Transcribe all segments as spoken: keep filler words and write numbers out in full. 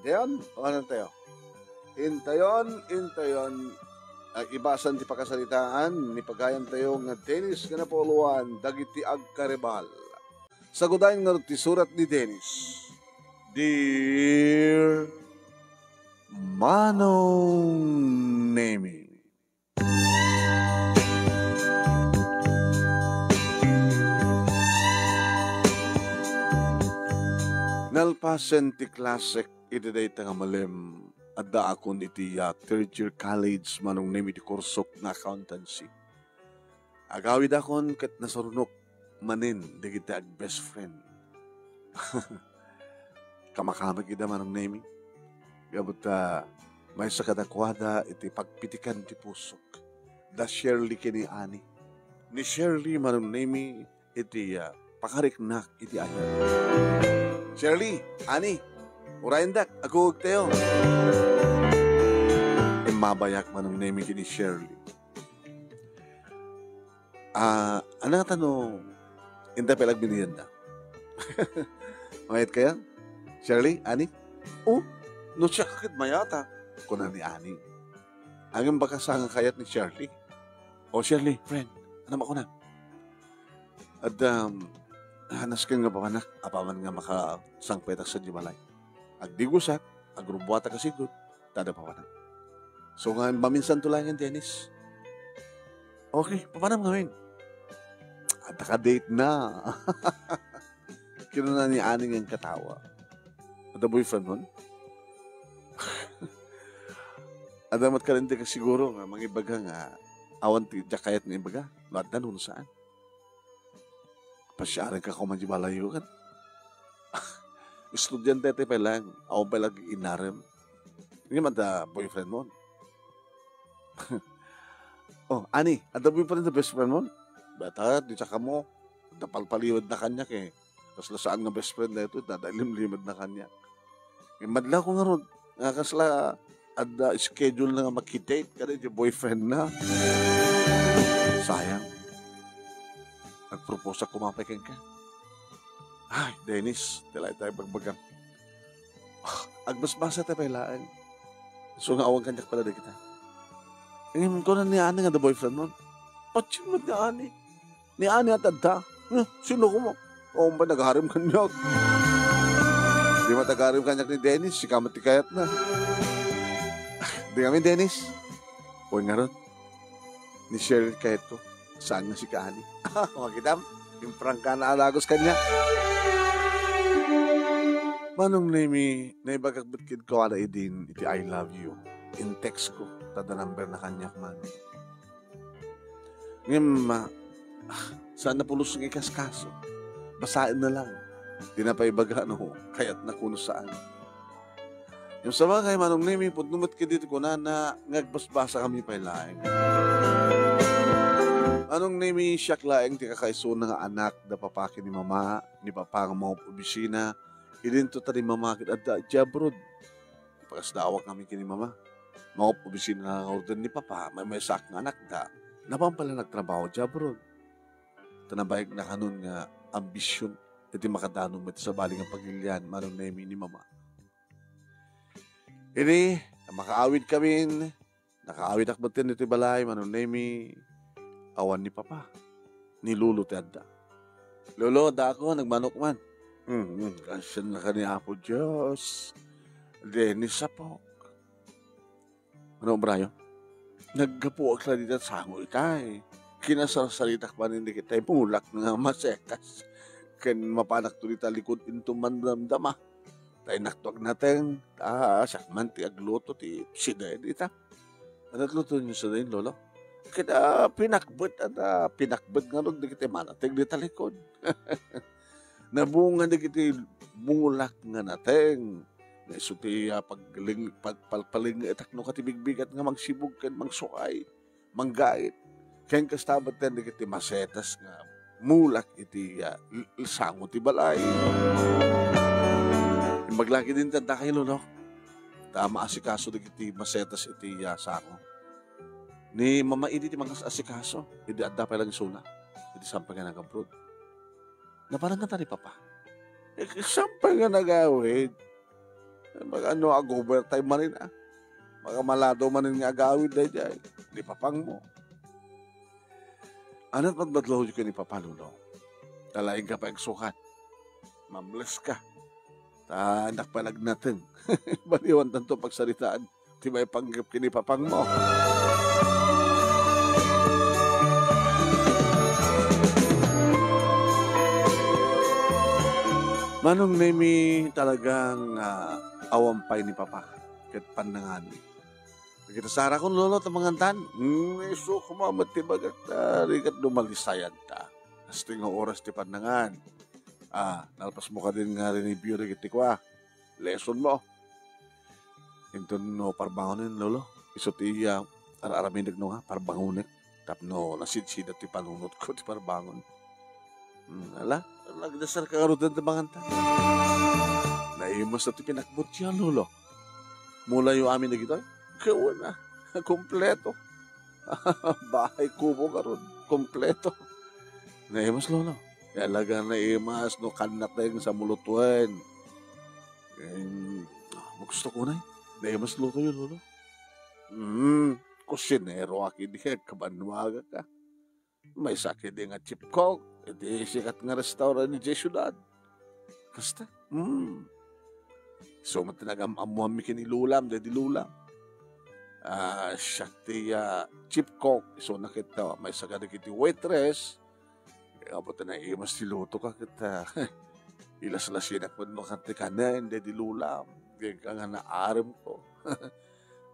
Intayon, ano tayo? Intayon, intayon, ay ibasan ti pakasaritaan ni pagayantayo nga Dennis nga napauluan dagiti agkaribal. Sagudayen ngarud ti surat ni Dennis. Dear Manong Nemi. Nalpasen ti klasek iti dayta nga malem, addaakon iti, ah, third year college, Manong Nemi, iti kursok nga accountancy. Agawidakon ket nasarunok manen dagiti ag-best friend. Kamakamek ida, Manong Nemi. Gapu ta maysa kadakuada iti pagpitikan ti pusok. Da Shirley ken ni Annie. Ni Shirley, Manong Nemi, iti, ah, pakariknak iti ayat. Shirley, Annie, urayendak, agguguttayo. Immabayak, Manong Nemi, ken ni Shirley. Ah, ania ngata no inta pay la agbinnuyenda? Mayat kaya? Shirley, Annie? O, no siak ket mayata, kuna ni Annie. Ngem bakas a nga kayat ni Shirley. O, Shirley, friend, ania makunak? Adda, um, nasken nga papanak, apaman nga makasangpetak sadiay balay. Agdigusak, agrubbuatak a sigud, ta adda papanak. So nga, maminsanto laeng, Dennis. Okay, papanam ngamin. Adda ka date na. Kinuna ni Annie nga katawa. Adda boyfriend mon? Adda met kadi ti kasiguro nga mangibaga nga awan ti diak kayat nga ibaga. No adda, no saan. Pasiarenka koma diay balayyo ket estudiante ti pay laeng, awan pay la inarem. Ngem adda boyfriend mon? O, Annie, adda boyfriend ti best friend mon? Beta, diak ammo. Adda palpaliwedna kaniak, e. Kasla saan nga best friend daytoy, adda ilimlimedna kaniak. Ngem madlawko ngarud, nga kasla adda schedule na nga makidate kadi diay boyfriend na. Sayang. Nagproposak koma pay kenka. Ay, Dennis, ti la ita ibagbagam. Ah, agbasbasata pay laeng. So nga awan kaniak pay la dagita. Ngem kuna ni Annie nga adda boyfriend mon? Patien met ni Annie. Ni Annie a ti adda. Eh, sino koma? Awan pay nagarim kaniak. Di met agarim kaniak ni Dennis, sika met ti kayatna. Di ngamin, Dennis. Wen ngarud, ni Cheryl kayatko. Saan nga sika, Annie? Makitam, imprangkana a dagus kaniak. Manong Nemi, naibagak met kenkuana idin iti I love you. In-textko, ta adda numberna kaniak man. Ngem, ah, ah, saan a pulos nga ikaskaso. Basaenna lang. Dina pay ibaga no kayatna kuno saan. Ngem sabagay, Manong Nemi, pudno met kadi ti kunana nga agbasbasakami pay laeng. Manong Nemi, siak laeng ti kakaisuna nga anak da papa ken ni mama, ni papa nga mangop-obisina, idinto ta ni mama ket adda idiay abroad. Ipakasdawak ngamin ken ni mama. Mangop-obisina nga orden ni papa, maymaysaak nga anakda, napan pay la nagtrabaho idiay abroad. Ta nabaigna kanon nga ambision iti makadanon met sabali nga pagilian, Manong Nemi, ni mama. Idi, makaawidkamin, nakaawidak metten iti balay, Manong Nemi, awan ni papa, ni lolo ti adda. Lolo, addaak, nagmanok man. Hmm, hmm, kasyan na ka ni Apo Dios. Dennis, apok. Ano, Brian? Naggapuak la dita sango itay. Kinasarsaritak manen dagitay mulak nga masetas. Ken mapanakto dita likud into mandamdama. Ta innakto agnateng, ta siak man ti agluto ti siden dita. Ano ti lutoenyo siden, Lolo? Ket, ah, pinakbet, adda pinakbet ngarud dagiti manateng dita likud. Nabunga dagiti bungulak nga nateng. Nga isu ti, ah, pagling-, pag-, palpalingetak no kati bigbigat nga mangsibug ken mangsuay, manggait. Ken kasta met dagiti masetas nga mulak iti, ah, l-, sango ti balay. Imbag la ket dita adda kay Lolo. Ta maasikaso dagiti masetas iti, ah, sango. Ni Mama idi ti mangas-asikaso, idi adda pay la isuna, idi saan pay nga nag-abroad. Napanan ngata ni Papa. Eh, saan pay nga nagawid? Magano, ag-overtime manen, ah. Makamalado manen nga agawid daydiay. Ni papangmo. Ania ti madmadlawyo ken ni papa, lolo? Ta laeng ka pay agsukat. Mables ka. Ta diak pay nagnateng. Baliwantanto pagsaritaan ti maipanggep ken ni papangmo. Manong Nemi, talagang, ah, awan pay ni papa ket pannangan. Dagita sarakon, lolo, ta mangantan. Hmm, isu koma met ti bagak ta rigat dumalisayanta. Kasta nga oras ti pannangan. Ah, nalpasmo kadin nga rinibyo dagiti kua, lesson mo. Inton no parbangonen, lolo, isu ti iya ar-aramidek no nga parbangonek tapno nasidsidat ti panunotko ti parbangon. Hmm, ala, nagdasar ka ngaruden ti manganta. Naimas na ti pinakbutyo, lolo. Mulayo amin dagitoy? Kawan a. Kompleto. Bahay kubo ngarud. Kompleto. Naimas, lolo. Talaga naimas no kannateng sa mulutuen. Em, ah, gusto ko na eh. Naimas lutoyo, lolo. Hmm, kusinero a kidi, kabanwaga ka. Maysa kidi nga chief cook iti sikat nga restaurant idiay siudad. Kasta. Hmm. Isu met ti nagam-ammoanmi ken ni lulam, daydi lulam. Ah, siak ti, ah, chief cook. Isuna ket, ah, maysa kadagiti waitress. Apo ta naimas ti luto ka ket, ah, ilaslasinak met no kanti kanen, daydi lulam. Diak ka nga naarem ko.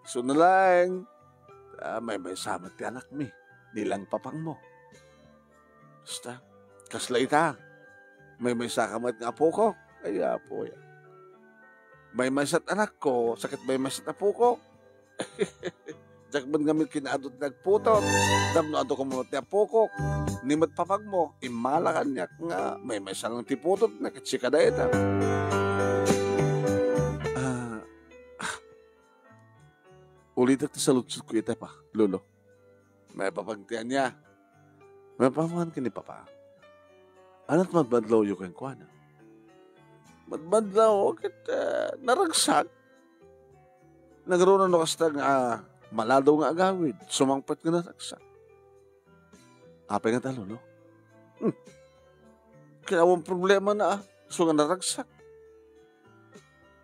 Isuna laeng, ah, maymaysa met ti anakmi, ni lang papangmo. Basta, kasla ita, maymaysa ka met nga apokok. Ay, apo, ya. Maymaysat anakko, sa ket maymaysat apokok. Diak met ngamin kinaadut nga agputot. Tapno adu koma met ti apokok. Ni met papangmo, immala kaniak nga maymaysa lang ti putotna ket sika dayta. Ah, Ulitek ti saludsodko ita, pa, lolo. Maipapan ti ania? Maipapan ken ni papa. Ania ti madmadlawyo kenkuana? Madmadlaw ket, ah, naragsak. Nagruna no kasta nga, ah, malado nga agawid, sumangpet nga naragsak. Apay ngata, lolo? Hmm. Ket awan problemana, ah. Isu nga naragsak.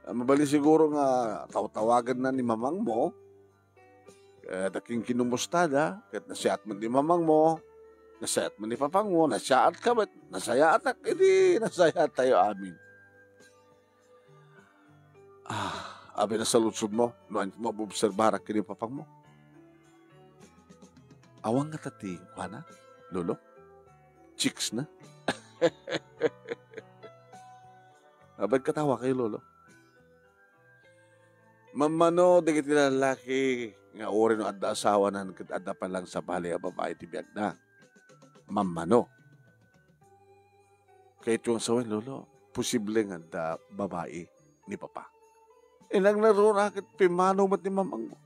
Ah, mabalin siguro nga tawtawaganna ni mamangmo, ket akinkinumustada, ket nasayaat met ni mamangmo, nasayaat met ni papangmo, nasayaat ka met, nasayaatak, idi nasayaat tayo amin. Ah, apay nasaludsodmo, no ania ti maobserbarak ken ni papangmo? Awan ngata ti kuana, lolo? Chicks na? Apay ket awan kayo, lolo? Mammano dagiti lalaki nga uray no adda asawanan ket adda pay lang sabali a babai ti biagna. Mammano. Kayatyo nga sawen, lolo, posible nga adda babai ni papa. Inang naruna ket pimmano met ni mamangmo.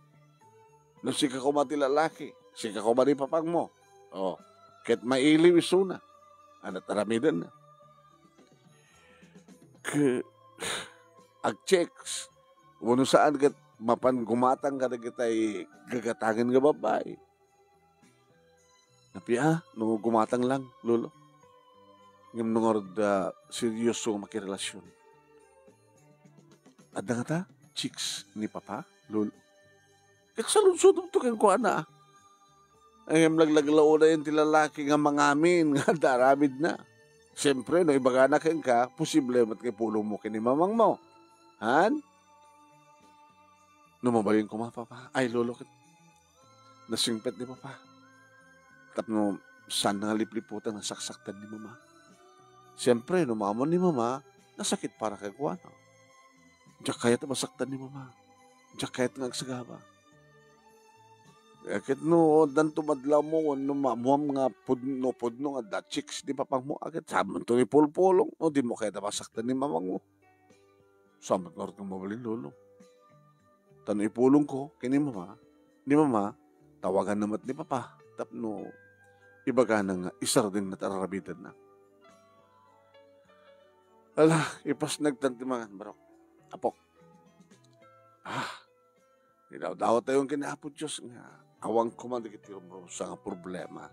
No sika koma ti lalaki, sika koma ni papangmo. Oh, ket mailiw isuna. Ania ti aramidenna? Ke-, agchicks. Wenno saan ket mapan gumatang kadagitay gagatangen nga babbai. Napia, no gumatang lang, lolo. Ngem no ngarud, ah, seryoso nga makirelasyon. Adda ngata, chicks ni papa, lolo. Ket saludsodem to kenkuana. Ngem laglaglaodayen ti lalaki nga mangamin nga adda aramidna. Siempre, no ibagana kenka, posible met nga ipulongmo ken ni mamangmo. Han? No mabalin koma, papa, ay, lolo, ket nasingpet ni papa. Tapno saan nga lipliputan nga saksaktan ni mama. Siempre, no maammoan ni mama, nasakit para kenkuana. Diak kayat a masaktan ni mama. Diak kayat nga agsagaba. Eh, ket no addan tumadlawmo wenno maammoam nga pudno, pudno nga adda chicks ni papangmo, ah, ket saanmo to ipulpulong, no dimo kayat a masaktan ni mamangmo. Saan met ngarud nga mabalin, lolo? Ta no ipulongko ken ni mama, ni mama, tawaganna met ni papa tapno ibagana nga isardengna ti ar-aramidenna. Ala, ipasnagtan ti mangan, barok. Apok, Idawdawatayon ken ni Apo Dios nga awan koma dagiti rumrumsa nga problema.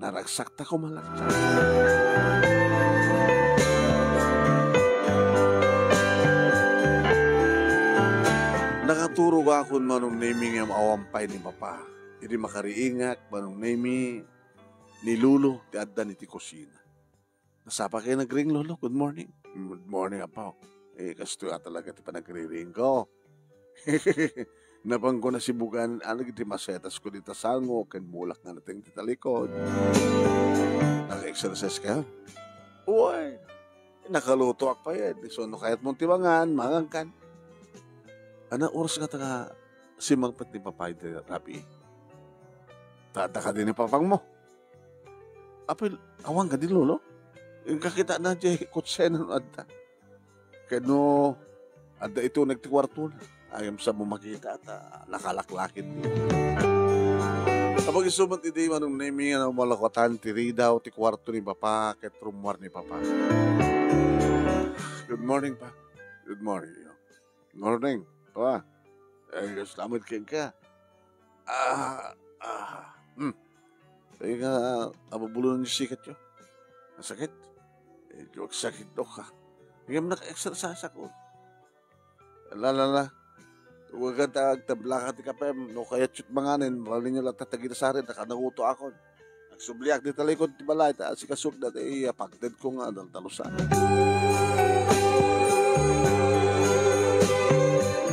Naragsakta koma latta. Nakaturogakon, Manong Nemy, ngem awan pay ni Papa. Idi makariingak, Manong Nemy, ni Lolo ti addan iti kusina. Nasapa kayo nagring, Lolo? Good morning. Good morning, Apo. Eh, kastoy a talaga ti panagriringko. Napanko na sibugan, ano, iti masetas ko dita sango, ken bulak nga nateng ti talikod. Nag-exercise kayo? Uy, nakalutoak pay. So, no kayat mo ti mangan, mangan kan. Ana, oras nga taga simangpet ni Papa iti rabii. Tata ka din ni Papang mo. Apil, awan ka di, Lolo? Yung kakita na di kutsena no adda. Kano, adda ito nagti kwarto na. Ayam sa mo makita, ta, nakalaklakit. Kapag isumat idi, Manong Nemy, nga malakwatan ti ridaw, ti kwarto ni Papa, ket rummuar ni Papa. Good morning, Pa. Good morning. Morning, Pa. Eh, salamat kenka. Ah, ah, hmm. Ay nga, abubulo ni sikat yo. Masakit? Eh, di magsakit do ka. Ngem naka-exercise ako. La, la, la. Tugagan ta agtablaka ti kape, no kayat yut manganen, malinyo la ta tagidasari, nakanaguto akon. Nagsubliak di talikod ti balay, ta asikasuk da ti apagded ko nga daldalusan.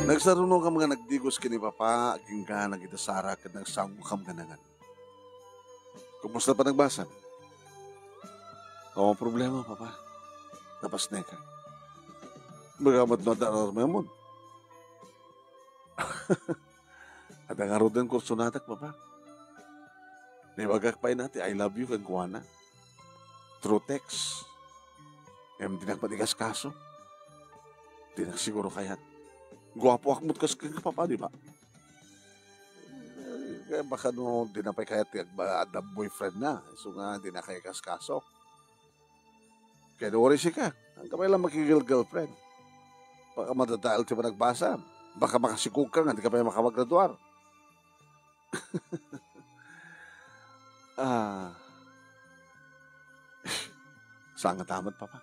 Nagsarunokam nga nagdigos ken ni Papa, agingga nagidasara, ket nagsangokam nga nangan. Kumusta panagbasam? Awan problema, Papa. Napasneka. Magamat no adda aramidem. Adda ngaruden kursonadak, Papa. Naibagak pay na ti I love you kenkuana. Through text. Ngem dinak pay ikaskaso. Dinak siguro kayat. Guapoak met kas kenka, Papa, di ba? Eh, kaya baka no, di na pay kayat ti agba-, adda boyfriend na. So nga, di na kay kaskaso. Kaya no worry ka. Ang kamay lang makigil-girlfriend. Baka madadael ti panagbasa. Baka makasikog ka nga, di ka pay makapaggraduar. Ah. Saan nga tamat, Papa?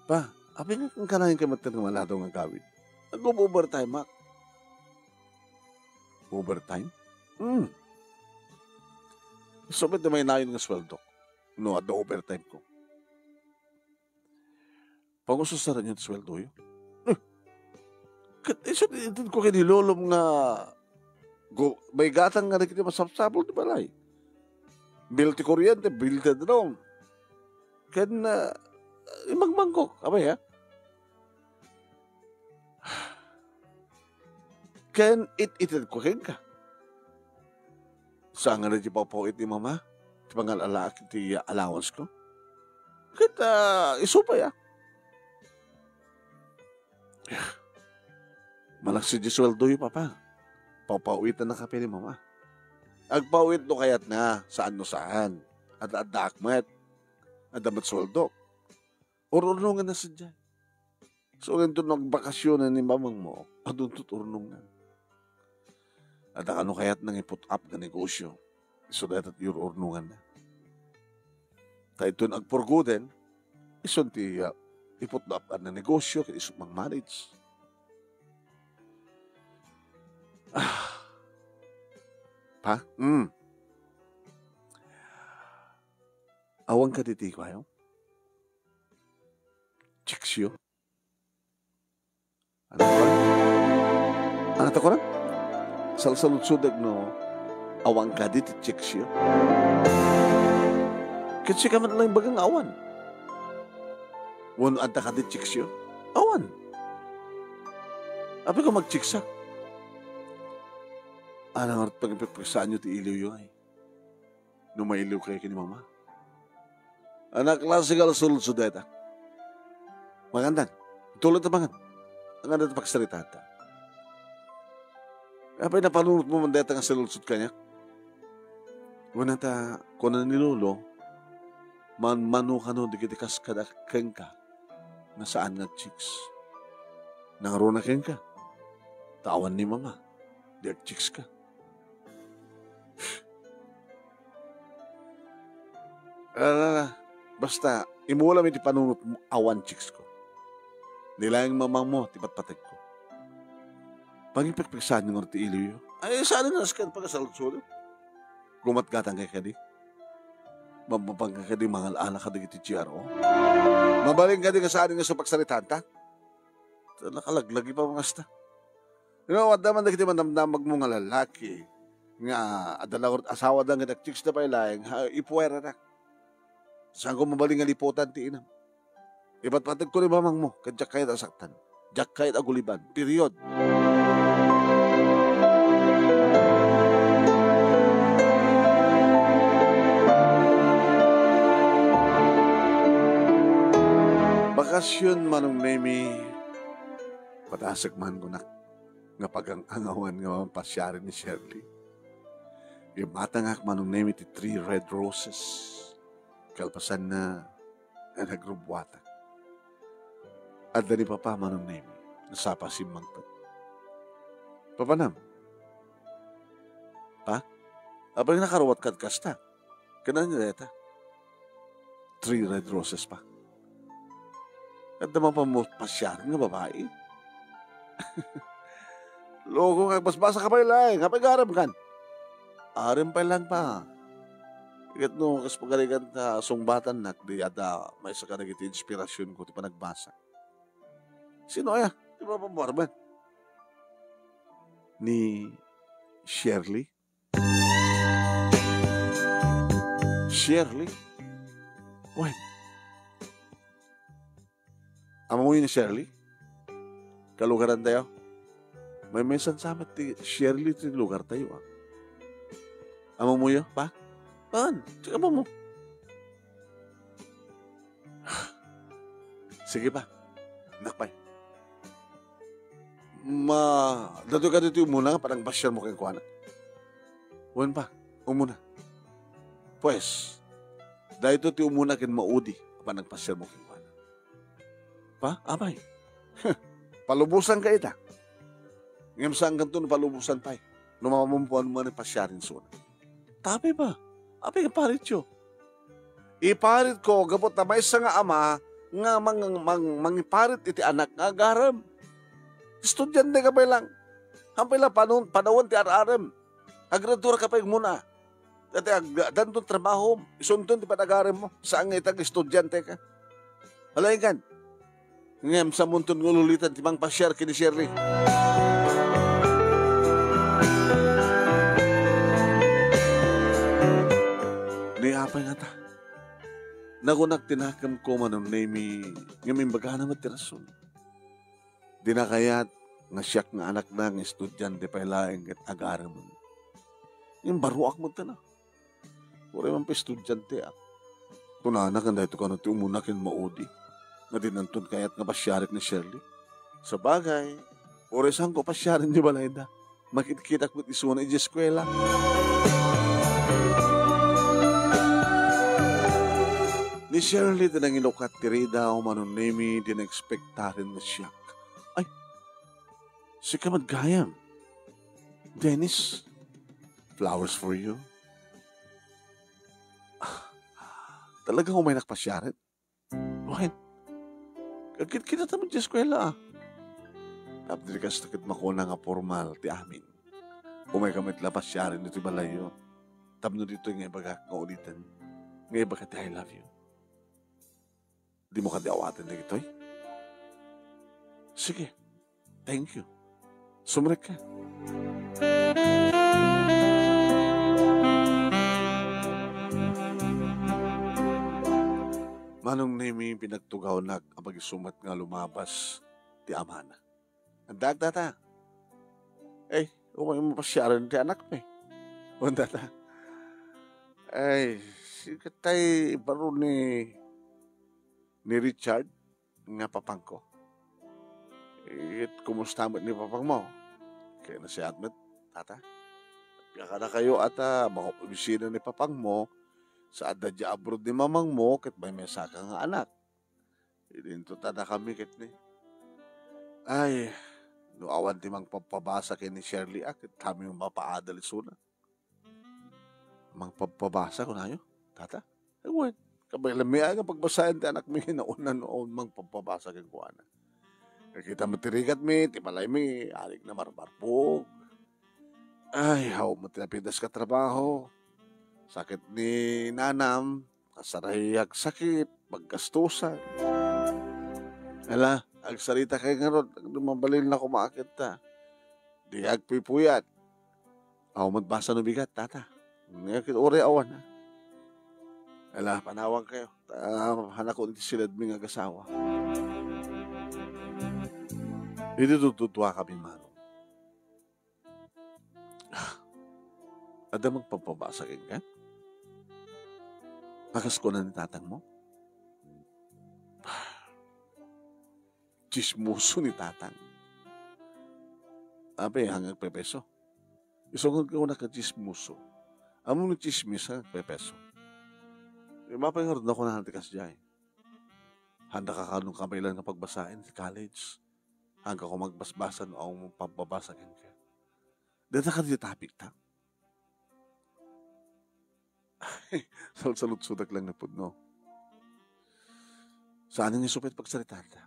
Pa, apay nga kanayon ka met nga maladaw nga agawid? Nag-overtime ak. Overtime? Hmm. Isu met ti mainayon nga sweldo no adda overtime ko. Pangususaran yun ti sweldo yo. Eh, ket isu ti inted ko ken ni Lolom nga gu-, maigatang nga dagiti masapsapul ti balay. Bill ti kuryente, bill ti danum. Ken, ah, imangmangkok. Apay, ha? Ken it-ited ko kenka. Saan nga daydi papaw-it ni Mama ti pangal-alaak iti allowance ko? Ket, ah, isu pay, ah. Malaksid di sweldo yo, Papa. Papaw-itan na kape ni Mama. Agpaw-it no kayat na, saan no saan. Adda-addaak met. Adda met sweldo. Ur-urnongan na sadiay. So, inton nagbakasyonen ni mamangmo, adunto ti urnongan. Adda kano kayat nangiput-up nga negosyo. Isu dayta ti ur-urnonganna. Ta inton agpurgoden, isu ti, ah, iput-up nga negosyo, ket isu mang-manage. Ah. Pa? Mm. Awan ka diti kuayo? Chicksyo? Ano ka? Ano ta kunan? Salsaludsodek no awan kadi ti chicksyo? Ket sika met lang ibaga nga awan. Wenno adda kadi chicksyo? Awan. Apay ko magchiksa? Ano nga pagpagsaanyo ti iliwyo ay? No mailiw kayo ken ni Mama. Anak, klase nga salsaludsod dayta. Makandan. Tuloy ta mangan. Ang ano ta pagsaritaanta. Apay napanunot mo man dayta nga saludsod kaniak? Kuna ta, kuna ni Lolo, manmano kano dagiti kas kada kenka nga saan nga chicks. Nangruna kenka. Ta awan ni Mama. Di agchicks ka. Ala, basta, imulam iti panunotmo, awan chicks ko. Ni laeng mamangmo ti patpategko. Pangipekpeksaanyo ngarud ti iliwyo. Ay, saan nga nasken pagasaludsolod? Gumatgatang kay kadi? Mababang ka kadi mangal-ala kadagiti G R O? Mabalin kadi nga saan nga supagsaritaanta? Ta nakalaglagi pa nga asta. You know, adda man dagiti manamnamagmo nga lalaki nga adda la ngarud asawada nga nagchicks da pay laeng, ha, ipuwerada. Saanko mabalin nga liputan ti inam. Ipatpateg ko ni mamangmo, ket diak kayat a saktan. Diak kayat a guliban. Period. Bakasyon, Manong Nemi, padasek man kunak nga pagang-angawan nga mampasiaren ni Shirley. Immatangak, Manong Nemi, ti three red roses. Kalpasanna, nga nagrubuatak. Adda ni Papa, Manong Nemi, nasapa simmangpet. Papanam? Pa? Apay nakaruat kad kasta? Ken ania dayta? Three red roses, Pa. Adda man pay mampasiaren nga babai? Loko ka, basbasa ka pay laeng. Apay nga aram kan? Aram pay laeng, Pa. Ket no kas pagarigan ta sungbatannak, di adda maysa kadagiti inspirasionko ti panagbasa. Sino aya ti mapabuarman? Ni Shirley? Shirley? Wen. Ammoyo ni Shirley? Kalugarantayo? Maymaysan sa met ti Shirley ti lugartayo, a. Ammoyo, Pa? Wen, ti ammomo. Sige, Pa. Nak, pay. Ma, datoy kadi ti umuna nga panagpasiarmo kenkuana? Wen, Pa, umuna. Pues, daytoy ti umuna ken maudi a panagpasiarmo kenkuana. Pa, apay? Palubosanka ita. Ngem saankanto no palubosan pay no mamampuan man ni pasiaren isuna. Tapay, Pa. Apay nga iparityo? Iparitko gapu ta maysa nga ama nga mang-, mang-, mangiparit iti anak nga agarem. Estudiante ka pay lang. Hampay la panon-, panawen ti ar-arem. Agradura ka pay umuna. Dati ag-, danton trabahom. Isunton ti panagarem mo. Saan nga itag estudiante ka? Alaingkan. Ngem samonton nga ululitan ti mangpasiar ken ni Shirley. Ni apay ngata? Nakunak ti nakemko, Manong Nemi, ngem imbagana met ti rason. Dina kayat nga siak nga anakna nga estudiante pay laeng ket agaremen. Ngem baruak met kano. Uray man pay estudianteak. Kunana ken daytoy kano ti umuna ken maudi nga dinanton kayat nga pasiarek ni Shirley. Sabagay, uray saanko pasiaren ti balayda, makitkitak met isuna idiay eskuela. Ni Shirley ti nanginukat ti ridaw, Manong Nemi, di naekspektaren nga siak. Ay, sika met gayam. Dennis, flowers for you. Ah, talaga umaynak pasiaren? Wen, agkitkita ta met idiay eskuela, a. Tapno di kasta ket makuna nga pormal ti amin. Umayka met la pasiaren iti balayyo. Tapno ditoy nga ibagak nga ulitan nga ibaga ti I love you. Dimo kadi awaten dagitoy? Sige. Thank you. Sumrekka. Manong Nemi, pinagtugawnak a maisumat nga lumabas ti amana. Adda, adda, ta. Ay, umay mo pasiaren ti anak mi. Wen, tata. Ay, sika tay baro ni, ni Richard nga papangko. It, kumusta met ni papangmo? Kaya nasiat met, tata. Kakadakayo ata, mangop-obisina ni papangmo, sa adda di abroad ni mamangmo, ket maymaysa ka nga anak. Idinto ta dakami ket ni. Ay, No awan ti mangpabpabasa ken ni Shirley, a, ket kami mapaadal isuna. Mangpabpabasa, kunayo, Tata? Ay, wen, kabaylanmi aya nga pagbasaen ti anakmi, nauna no awan mangpabpabasa kenkuana. Nakita met ti rigatmi, ti balaymi, adik na marmarbog. Ay, haw met ti napitas ka trabaho. Sakit ni nanam, kasarayag sakit, paggastusan. Ala, agsarita kay ngarud, no mabalin na kumakit ta. Di agpuypuyat. Aw, magbasa no bigat, Tata. Ngayon, kit uray awan, ha? Ala, panawan kayo. Ta, hanako iti siladmi nga agasawa. Iti tutudua kami, Manong. Adda mangpabpabasa kenka? Akas kuna ni tatang mo? Tsismoso ni tatang. Apay, hanggang pepeso. Isunod ka una ka tsismoso. Amo ni tsismis, ha, pepeso. Mapay nga rod na kuna ti kasdiay. Handa ka kanong kamailan nga pagbasaen ti college. Hanggang ko magbasbasa no awan mangpabpabasa kenka. Data ka di topic ta. Salsalutsudak lang nga pudno. Saan nga supet pagsaritaan ta?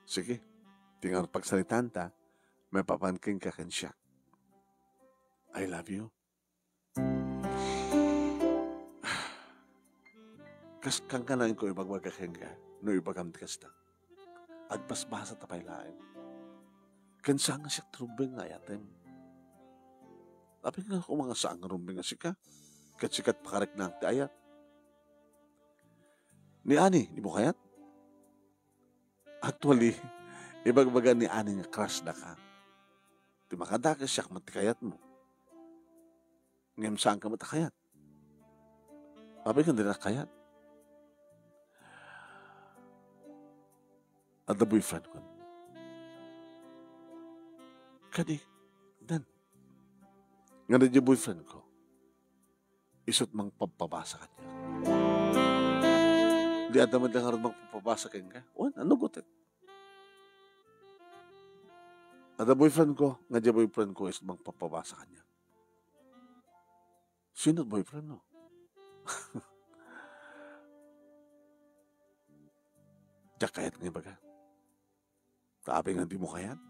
Sige. Tingar pagsaritaan ta, mapapan kenka ken siak. I love you. Kas kankanaen ko ibagbaga kenka, no ibagam ti kasta. Agbasbasa ta pay laeng. Ken saan nga siak ti rumbeng nga ayatem. Apay nga koma nga saan nga rumbeng nga sika, ket sika ti pakariknaak ti ayat. Ni Ani, dimo kayat? Actually, ibagbaga ni Ani nga crush daka. Ti makadakes, siak met ti kayatmo. Ngem saanka met a kayat. Apay nga dinak kayat? Adda boyfriend ko. Kadi, dan. Nga na di boyfriend ko. Isut mangpabpabasa kaniak. Di adda met la ngarud mangpabpabasa kenka. Wen, ano gutek? Adda boyfriend ko, nga di boyfriend ko isut mangpabpabasa kaniak. Sino boyfriend mo? Diak kayat nga ibaga. Ta apay nga dimo kayat?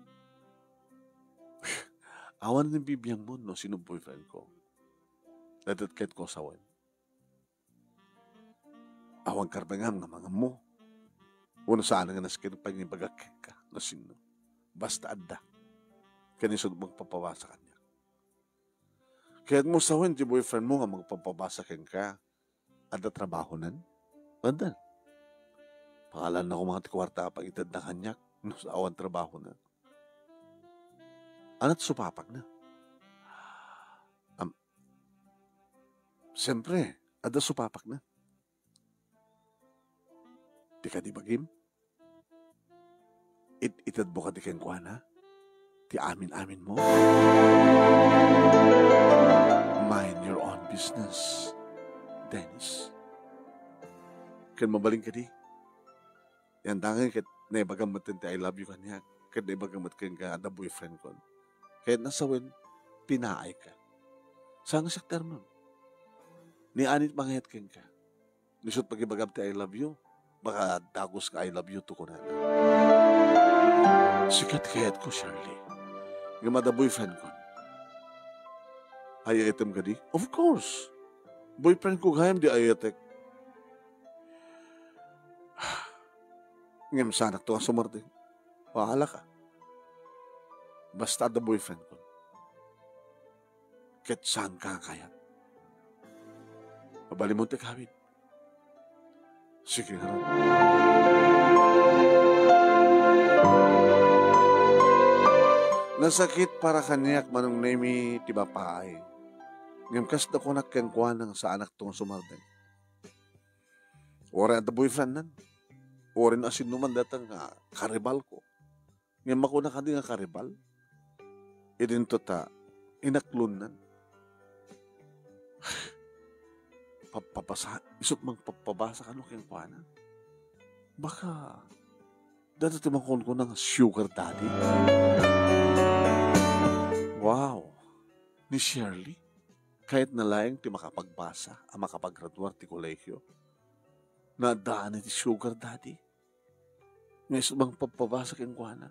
Awan nga bibiangmo no sino boyfriend ko. Daytoy kayat ko sawen. Awan karbengam nga mangammo. Wenno saan nga nasken pay nga ibagak kenka no sino. Basta adda. Ken isut mangpabpabasa kaniak. Kayatmo sawen ti boyfriend mo nga mangpabpabasa kenka. Adda trabahonan? Adda. Pangalanna koma ti kuarta a pangitedna kaniak no awan trabahonan. Ania ti supapakna? Am, siempre, adda supapakna. Ti kadi bagim? It-itedmo kadi kenkuana ti amin-aminmo? Mind your own business, Dennis. Ken mabalin kadi, yan dangan ket naibagam met ti "I love you" kaniak, ket naibagam met kenka a adda boyfriend kon. Ket nasawen, pinaayka. Saan nga siak ti armem? Ni Anit mangayat kenka. Isut pagibagam ti "I love you," baka dagus nga "I love you too" kunana. Sika ti kayatko, Shirley. Ngem adda boyfriend kon. Ay-ayatem kadi? Of course. Boyfriend ko gayam di ay-ayatek. Ngem saanakto nga sumardeng. Bahala ka. Basta adda boyfriend kon. Ket saanka nga kayat. Mabalinmo ti kawit. Sige ngarud. Nasakit para kaniak, Manong Nemy, ti babae. Ngem kasla kunak kenkuana nga saanakto nga sumardeng. Uray adda boyfriendnan. Uray no asinoman dayta nga karibalko. Ngem makuna kadi nga karibal? Idinto ta inaklonnan. Pabpabasa, isut mangpabpabasa kano kenkuana? Baka Dayta ti makunkuna nga sugar daddy. Wow! Ni Shirley, kayatna laeng ti makapagbasa a makapagraduar ti kolehio. Naaddaanna ti sugar daddy. Nga isu mangpabpabasa kenkuana.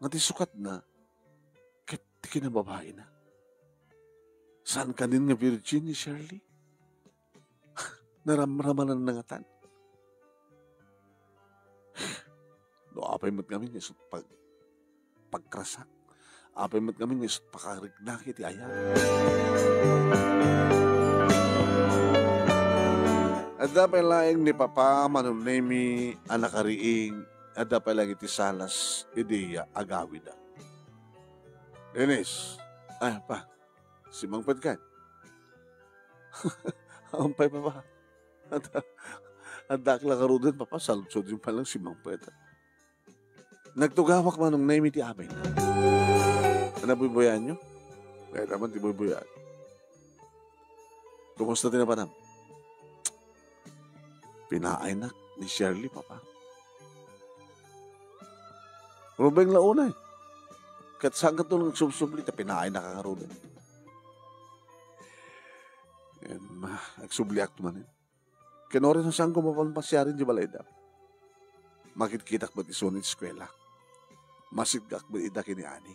Nga ti sukatna, ket ti kinababaina. Saan kanin nga virgin ni Shirley? Naramramananna ngatan. No apay met ngamin nga isut pag-, pagkrasak. Apay met ngamin nga isut pakariknaki ti ayat. Adda pay laeng ni Papa Manong Nemi a nakariing, adda pay laeng iti salas idi agawida. Dennis, ay, pa, simangpet kan. Ampay, Papa. Adda, addaak la ngaruden, Papa, saludsodyo man lang simangpet. Nagtugawak Manong Nemi ti amin. Ano, buybuyaanyo? Kaya naman ti buybuyaanyo. Kumusta ti napanam? Pinaaynak ni Shirley, Papa. Rubeng la unay. Ket saan kato nga agsubsubli ta pinaaynak a ngaruden. Em, agsubliak to manen. Ken uray no saanko mapan pasiaren di balayda, makitkitak met isuna iti eskuela. Masidgak met ida ken ni Ani,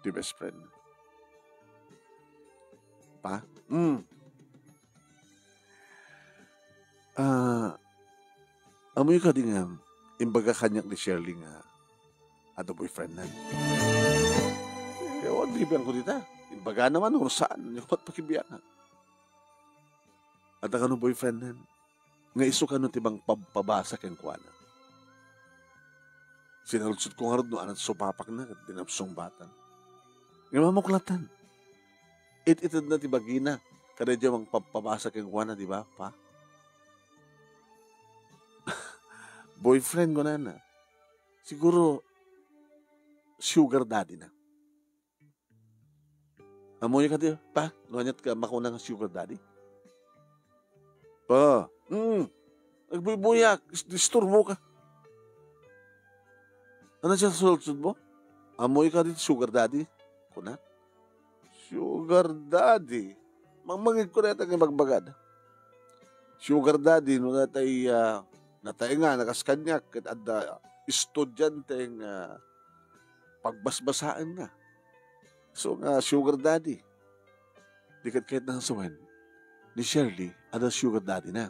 ti best friend. Pa? Mm. Ah, ammoyo kadi nga imbaga kaniak ni Shirley nga adda boyfriendnan? Eh, awan bibiangko dita. Imbagana man, no saan, ania met pakibiangan. Adda kano boyfriendnan? Nga isu kano ti mangpabpabasa kenkuana? Sinaludsodko ngarud no ania ti supapakna ket dinamsong batan. Nga mamuklatan. It-itedna ti bagina kadaydiay mangpabpabasa kenkuana, di ba, Pa? Boyfriend, kunana. Siguro, sugar daddy na. Ammoyo kadi, Pa, no ania ti makuna nga sugar daddy? Pa, mm, agbuybuyak, is-, disturboka. Ania ti saludsodmo? Ammoyo kadi ti sugar daddy? Kuna. Sugar daddy? Mangmangegko dayta nga ibagbagada. Sugar daddy, no natay, ah, nataengan a kas kaniak, ket adda estudiante nga pagbasbasaenna. Isu nga sugar daddy. Di ket kayatna nga sawen ni Shirley, adda sugar daddy na.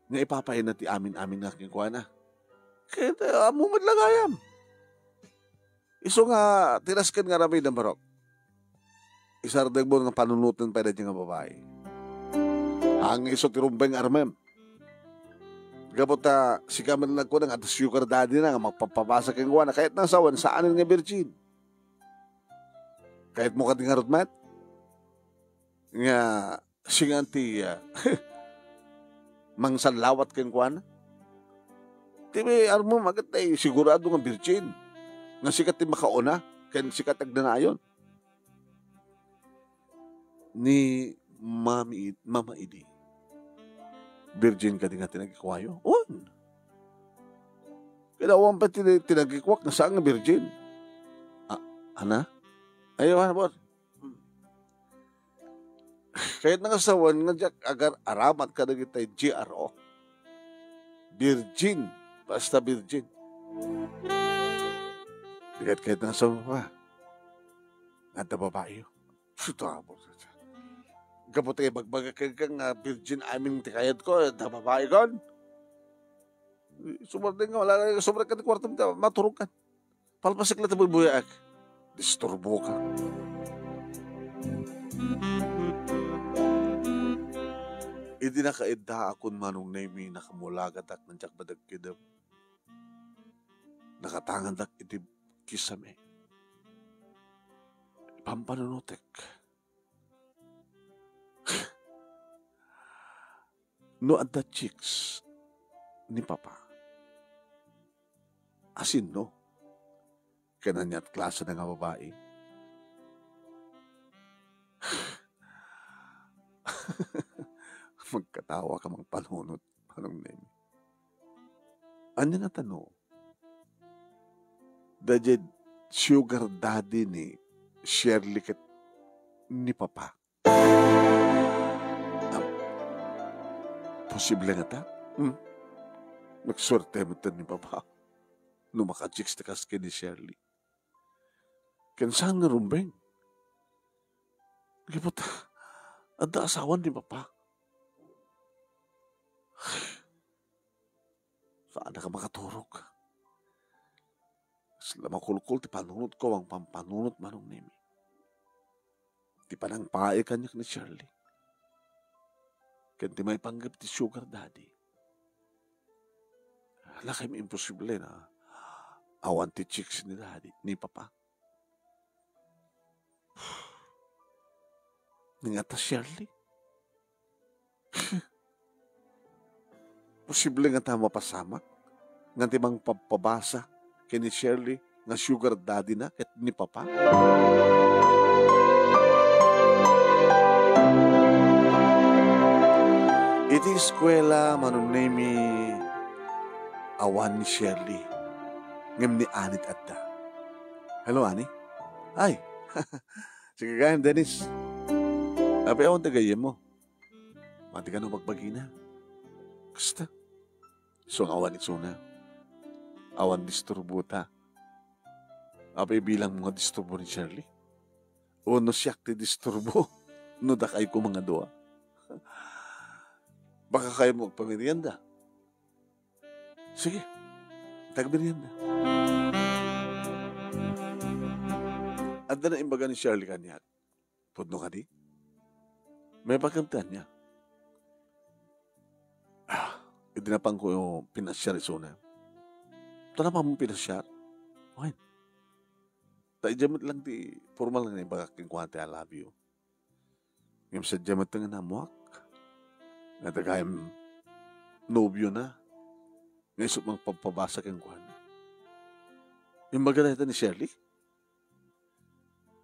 Nga ipapaayna ti amin-aminna kenkuana. Ket, ah, ammo met la gayam. Isu nga, ti nasken nga aramidem, barok. Isardegmo nga panunoten pay daydiay nga babai. Haan nga isu ti rumbeng nga armem. Gapu ta sika met nagkuna nga adda sugar daddy na nga mangpabpabasa kenkuana, kayatna nga sawen, saanen nga virgin. Kayatmo kadi ngarud met nga singa ti, ah, mangsallawat kenkuana? Ti armem, ket tay sigurado nga virgin. Nga sika ti makauna, ken sika ti agdanayon. Ni Mami, Mama idi, virgin kadi nga ti nagikuayo? Wen. Kinawan pa ti, ti nagikuak nga saan nga virgin. Ah, ana? Ayaw, ana, boss. Kayatna nga sawen nga diak agar-aramat kadagiti G R O. Virgin. Basta virgin. Kayat, kayatna nga sawen pa. Nga adda babae. Gapu ta ibagbaga kenka nga virgin amin ti kayatko, adda babaekon. Sumardeng nga, wala nga sumrek ka ti kuartom ta maturog ka. Palpasek la ti buybuyaek. Disturboka. Idi nakaiddaakon Manong Nemi, nakamulagadak nga diak madagkidem. Nakatangandak iti kisame. Pampanunotek. No adda chicks ni Papa, asinno? Ken aniat klase na nga babai? Magkatawa ka mangpanunot, Manong Nemi. Ania ngata no? Daydiay sugar daddy ni Shirley ket ni Papa. Ah, posible ngata? Hmm? Nagsuerte met ni Papa no maka-chicks ti kas ken ni Shirley. Ken saan nga rumbeng? Naliput, adda asawan ni Papa. Saanak a makaturog. Kasla makulkol ti panunotko, awan pampanunot Manong Nemi. Ti panangpaay kaniak ni Shirley. Ken ti maipanggep ti sugar daddy. Lakay, imposible na awan ti chicks ni daddy, ni Papa. Nga ta Shirley? Posible ngata mapasamak nga ti mangpabpabasa ken ni Shirley nga sugar daddy na ket ni Papa? Iti eskuela, Manong Nemi, awan ni Shirley, ngem ni Annie ti adda. Hello, Annie? Ay! Sige gayam, Dennis. Apay awan ti gayyemmo? Mati kano bagbagina? Kasta. Isu nga awan isuna. Awan disturbo ta. Apay, bilang mo nga disturbo ni Shirley? Wenno siak ti disturbo no dakayko nga dua? Baka kayatmo agpamerienda? Sige, tagmerienda. Adda naimbag ni Shirley kaniak. Pudno kadi? Maipakamtan niya. Ah, idi napanko pinasiar isuna. Ta napanmo pinasiar? Wen. Ta idiay met lang ti formal nga imbagak kenkuana ti I love you. Ngem sadiay met nga naammoak nga dagayam nobio na nga isu ti mangpabpabasa kenkuana. Imbaga dayta ni Shirley?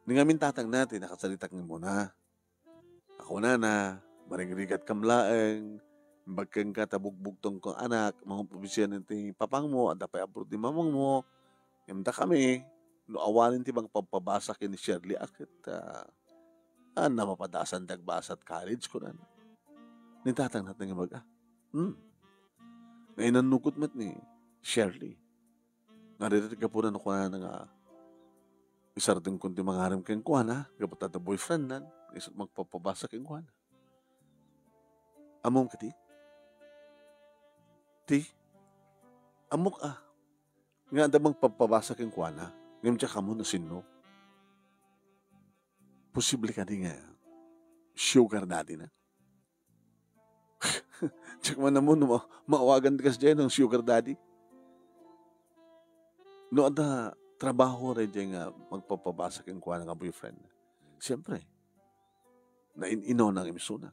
Ni ngamin tatangna ti nakasarita kenkuana. Kunana, marigrigatkam laeng, imbag kenka ta bugbugtongko nga anak, mangopobisian ti papangmo, adda pay abroad ni mamangmo, ngem dakami, no awanen ti mangpabpabasa ken ni Shirley a ket, ah, ania, mapadasan ti agbasa iti college, kunana. Ni tatangna ti nangibaga. Hmm. Nainannukot met ni Shirley. Nga dayta ti gapuna no kunana nga isardengkon ti mangarem kenkuana, gapu ta adda boyfriendna, isu ti mangpabpabasa kenkuana. Ammom kadi? Ti? Ammok a, nga adda mangpabpabasa kenkuana, ngem diak ammo no sinno. Posible kadi nga sugar daddy na? Diak man ammo no ma-, maawagan ti kasdiay nga sugar daddy. No adda trabaho daydiay nga mangpabpabasa kenkuana nga boyfriend, siempre, nain-inona nga isuna.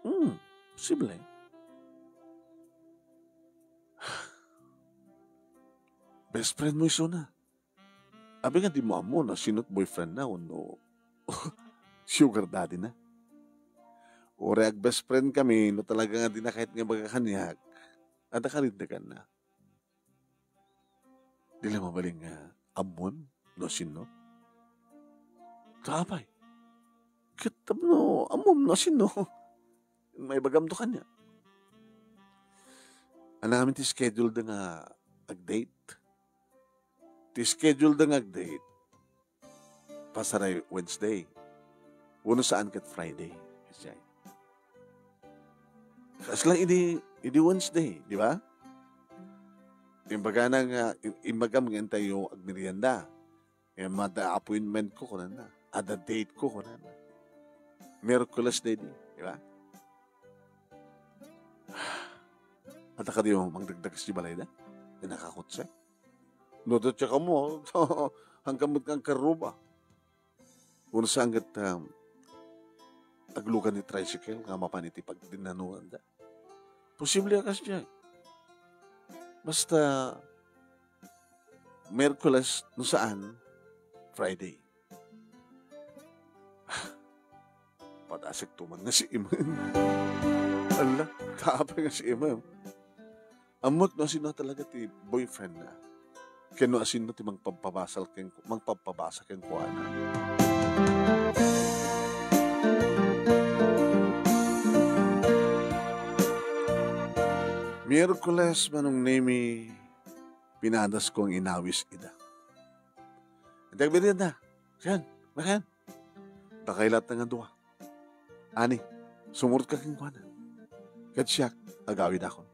Hmm, posible. Best friend mo isuna. Apay nga dimo ammo no sinno ti boyfriendna wenno sugar daddy na? Uray agbest friendkami, no talaga nga dina kayat nga ibaga kaniak, adda karindeganna. Di la mabalin nga ammom no sinno? Ta apay? Ket tapno ammom no sinno, maibagamto kaniak. Ania ngamin ti schedule da nga ag-date? Ti schedule da nga ag-date, pasaray Wednesday. Wenno saan ket Friday. Kasdiay. Kasla idi, idi Wednesday, di ba? Imbagana nga, i-, imbagam nga intayo agmerienda. Ngem adda appointment ko, kunana. Adda date ko, kunana. Miyerkules daydi, di ba? Adda kadi mangdagdagas idiay balayda? Ti nakakotse? No, datsa kamo, hangkan met nga agkarruba. Wenno saan ket, um, aglugan ni tricycle nga mapan iti pagdinnanoanda. Posible a kasdiay. Basta, Miyerkules, no saan, Friday. Padasek to man nga si Imem. Ala, tapay nga si Imem. Ammok no asino talaga ti boyfriend na. Ken no asino ti mangpabpabasal ken, mangpabpabasa kenkuana. Miyerkules, Manong Nemi, pinadasko nga inawis ida. Iti agmerienda. Sian, nakan. Dakay latta nga dua. Ani, sumurotka kenkuana. Ket siak, agawidakon.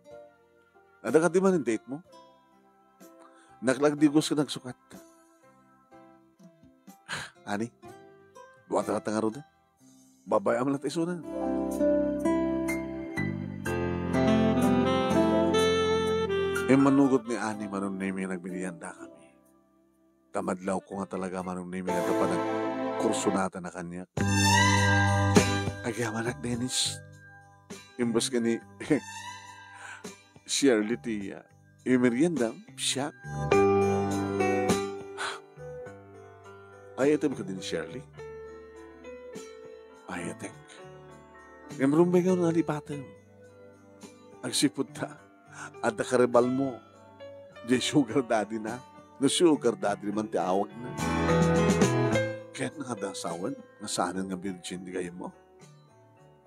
Adda kadi manen date mo? Naklagdigos ket nagsukat. Ani, duata latta ngaruden. Babayam latta isuna. Immanugot ni Ani, Manong Nemi, nga nagmeriendakami. Ta madlawko nga talaga, Manong Nemi, nga panagkursunatan a kaniak. Agyamanak, Dennis. Imbes nga ni Shirley ti, ah, imerienda, siak. Ayatem kadi ni Shirley? Ayatek. Ngem rumbeng nga nalipatem. Agsipud ta, adda karebal mo. Di sugar daddy na. No sugar daddy man ti awag na. Ket nga adda asawan, nga saanen nga virgin di gayyem mo.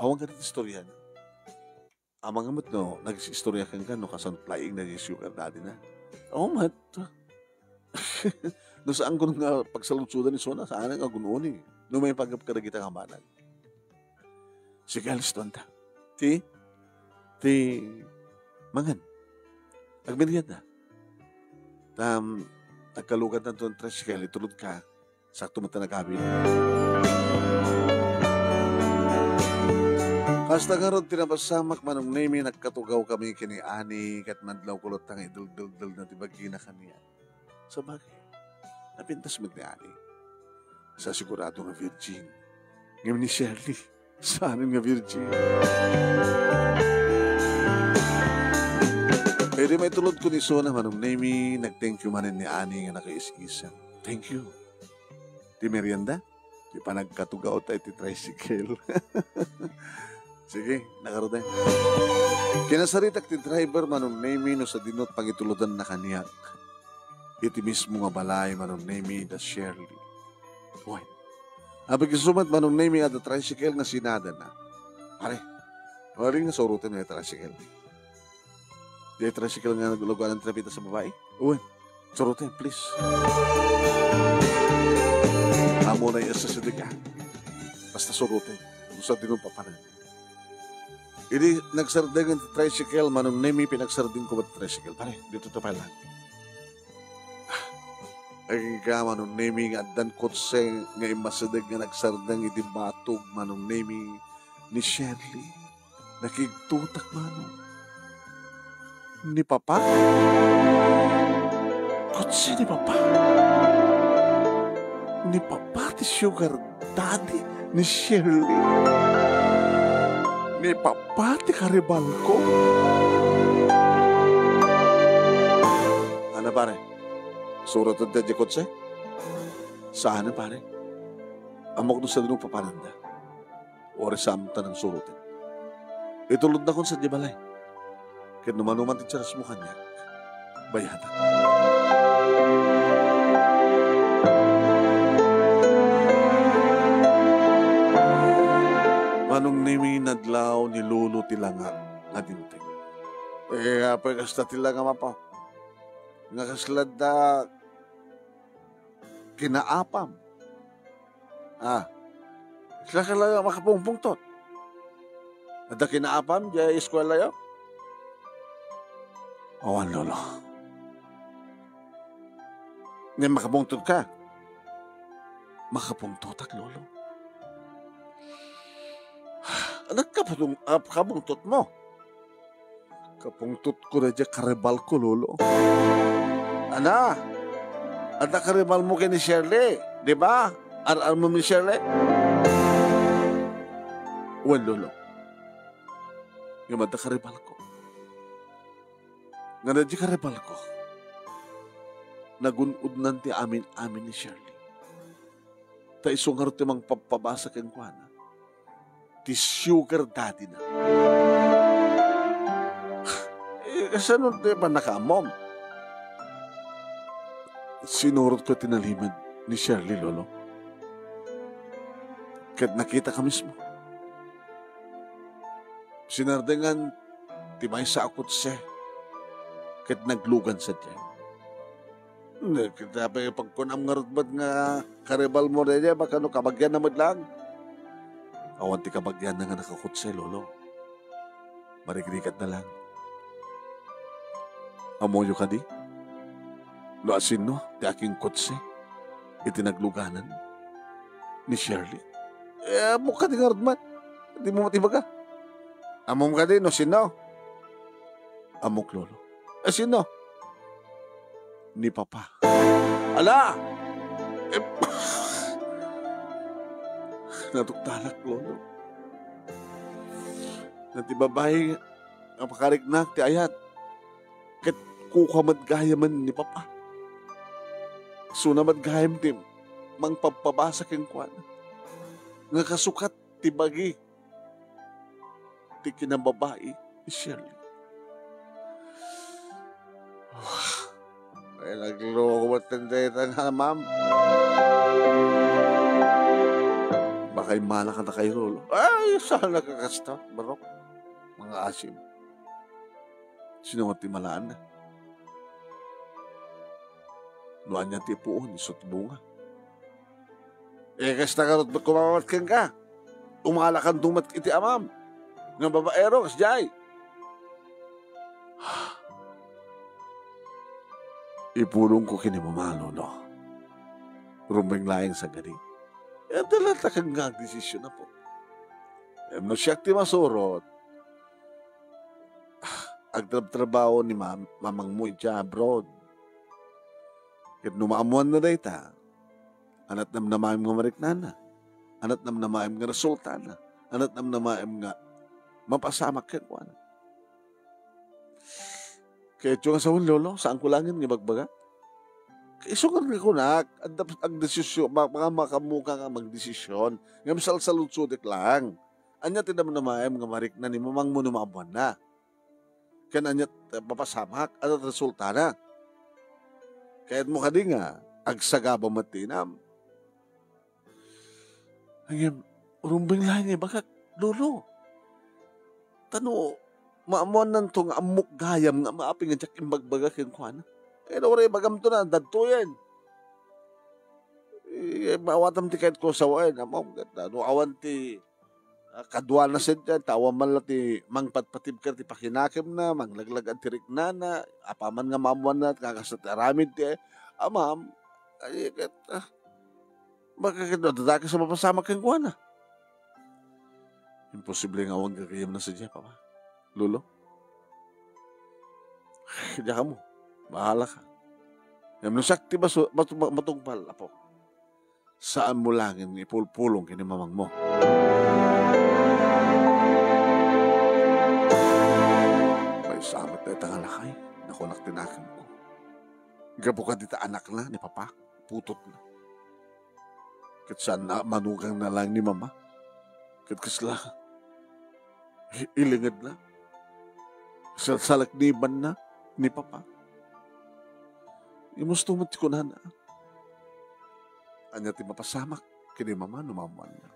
Awan ka ti istorya na. Amangan met no, nag-istorya kenka no kasano laeng na di sugar daddy na. Awan met. No saan ko nga pagsaludsodan isuna, saan nga gun-oni. No maipaggep kadagita nga banag. Sige, alistuanta. Ti, ti, mangan. Agmerienda. Tam, agkalugan tanto ng tricycle, itulod ka. Sakto met ta nagawid. Kasta ngarud ti napasamak, Manong Nemi, nagkatugaw kami ken ni Ani, ket madlawko latta nga idulduldulna ti bagina kaniak. Sabagay, napintas met ni Ani. Sa sigurado nga virgin. Ngem ni Shirley, saanen nga virgin. Idi maitulodko ni isuna, Manong Nemi, nag-thank you manen ni Ani nga nakaisisem. Thank you. Ti merienda, ti panagkatugaw ta iti tricycle. Sige, nakarudeng. Kinasaritak ti driver, Manong Nemi, no sadino ti pangitulodanna kaniak. Iti mismo nga balay, Manong Nemi, da Shirley. Wen. Apay isu met, Manong Nemi, adda tricycle nga sinadana. Pare, wen nga suroten nga tricycle. Di tricycle nga nagluganan ti napita sa babai? Wen. Suroten, please. Amo na yung S S D ka. Basta suroten. Kung sa dinong papanan. Idi nagsardeng ti tricycle, Manong Nemi, pinagsardengko met ti tricycle. Pare, dito to pala. Agingga, Manong Nemi, nga addan kotse nga immasideg nga nagsardeng iti batog, Manong Nemi, ni Shirley. Nakigtotak, Manong. Ni Papa? Kotse ni Papa? Ni Papa ti sugar daddy ni Shirley? Ni Papa ti karibalko? Ano, pare? Suroten ti kotse? Saan, pare? Ammok no sadino papananda. Uray saan ta nang suroten. Itulodnakon sadiay balay. Ket no mano man ti charge mo kaniak, bayadak. Manong Nemi, nadlaw ni Lolo ti langak nga dimteng. Eh, apay kasta ti langam, Apo? Nga kasla da kinaapam. Ah, saka la makapungpungtot. Adda kinaapam diay eskuelayo? Awan, Lolo. Ngem makapungtot ka? Makapungtotak, Lolo. Ano kapung-, ah, kapungtot mo? Kapungtotko daydiay karibalko, Lolo. Ana, adda karibalmo ken ni Shirley, di ba? Ar-armem ni Shirley? Wen, Lolo. Ngem adda karibalko. Nga daydiay karibalko, nagun-odnan ti amin-amin ni Shirley. Ta isu ngarud ti mangpabpabasa kenkuana. Ti sugar daddy na. Eh, Kasano ti pannakaammom? Sinurotko ti nalimed ni Shirley, Lolo. Ket nakitaka mismo. Sinardengan ti maysa a kotse ket naglugan sadiay. Ket apay pagkunam ngarud met nga karibalmo daydiay, baka no kabagianna met laeng? Awan ti kabagianna nga nakakotse, Lolo. Marigrikatna laeng. Ammoyo kadi no asino ti akinkotse iti nagluganan ni Shirley? Eh, ammok kadi ngarud met? Dimo met ibaga. Ammom kadi no sino? Ammok, Lolo. Eh, sino? Ni Papa. Ala! Eh, natuktalak, Lolo. Nga ti babai nga pakariknak ti ayat, ket kukua met gayamen ni Papa. Isuna met gayam ti mangpabpabasa kenkuana nga kasukat ti bagi ti kinababai ni Shirley. Ay, nagloko met dayta nga, ma'am. Baka immala kadakayo, Lolo. Ay, saan a kakasta, barok. Mga asim. Sino nga ti malaanna? No ania ti puon, isu ti bunga. Eh, kasta ngarud met kumamat kenka. Umalakanto met iti amam nga babaero, kasdiay. Ipulongko ken ni Mama, Lolo. Rumbeng laeng sagadi. Eh, adda latta ken nga agdesisyon, apo. Ngem no siak ti masurot, agtrabtrabaho ni mam-, mamangmo idiay abroad. Ket no maammoanna dayta, ania't namnamaem nga mariknana? Ania't namnamaem nga resultana? Ania't namnamaem nga mapasamak kenkuana? Kayatyo nga sawen, Lolo, saanko laengen nga ibagbaga. Isu nga kunak, adda agdesisyon, ma-, ma-, makaammoka nga magdesisyon, ngem salsaludsodek laeng. Ania ti namnamaem nga marikna ni mamangmo no maammoanna? Ken ania ti mapasamak? Ania ti resultana? Kayatmo kadi nga agsagaba met ti inam? Ngem, rumbeng laeng nga ibagak, Lolo. Ta no maammoannanto nga ammok gayam nga apay nga diak imbagbaga kenkuana, kayatna uray ibagamto na, dadtoyen. Eh, maawatam ti kayatko a sawen, ammom, ket no awan ti, ah, kaduana sadiay, ta awan man la ti mangpatpatibker ti pakinakemna, manglaglagad ti riknana, apaman nga maammoanna, kakasta ti aramid ti, eh, amam, ay, ket, ah, baka ket no adda dakes a mapasamak kenkuana. Imposible nga awan gagayyemna sadiay, Papa. Lolo? Diak ammo. Bahalaka. Ngem no siak ti baso-, batu-, matungpal, apo, saanmo laengen nga ipulpulong ken ni mamangmo. Maysa met dayta nga lakay, nakunak ti nakemko. Gapu kadita anakna ni Papa, putotna. Ket saanna a manugangna laeng ni Mama. Ket kasla, i-, ilingedna. Salsalaknibanna ni Papa. Imusto met ti kunana. Ania ti mapasamak ken ni Mama no maammoanna?